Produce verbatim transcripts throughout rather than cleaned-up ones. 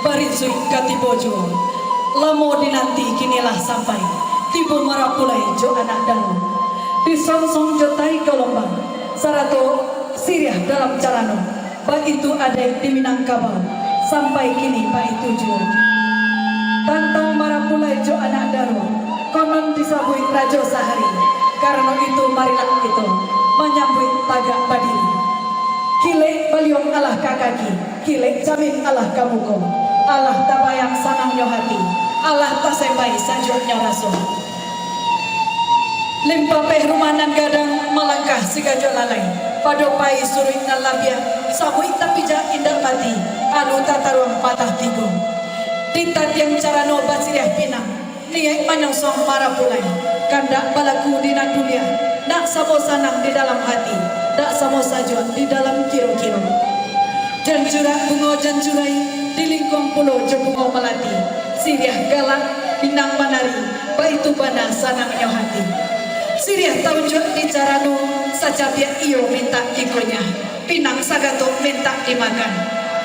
Barinsuik ka tibo juo. Lamo dinanti kini lah sampai. Tibo marapulai jo anak daro. Disongsong jo tai galombang, sarato siriah dalam carano. Baitu adaik di Minangkabau, sampai kini baitu juo. Tantang marapulai jo anak daro, konon disabuik rajo sahari, karano itu marilah kito manyambuik tagak badiri. Kilek baliong alah ka kaki, kilek camin alah ka muko, alah tabayang sanangnyo hati, alah tasembai sajuaknyo raso. Limpapeh rumah nan gadang, malangkah sigajo lalai. Pado pai suruik nan labiah, sabuik tapijak indak mati, alu tataruang patah tigo. Di tatiang carano basiriah pinang, niaik manyongsong marapulai, kandak balaku di nan dunia, nak samo sanang di dalam hati, dak samo sajuak di dalam kiro-kiro. Janjurak bungo janjurai, di lingkuang pulo jo bungo malati, siriah galak, pinang manari, baitu bana sanangnyo hati. Siriah taunjuak di carano, sacabiak iyo mintak dikunyah, pinang sagatok mintak dimakan.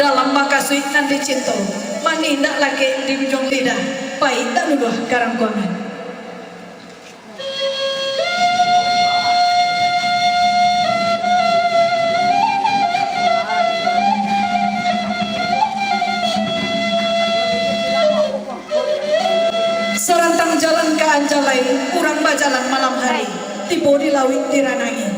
Dalam makasuik nan dicinto, manih ndak lakek di ujuang lidah, pahik ndak luluah karangkuangan. Sarantang jalan ka Anjalai, urang bajalan malam hari, tibo di lauik diranangi.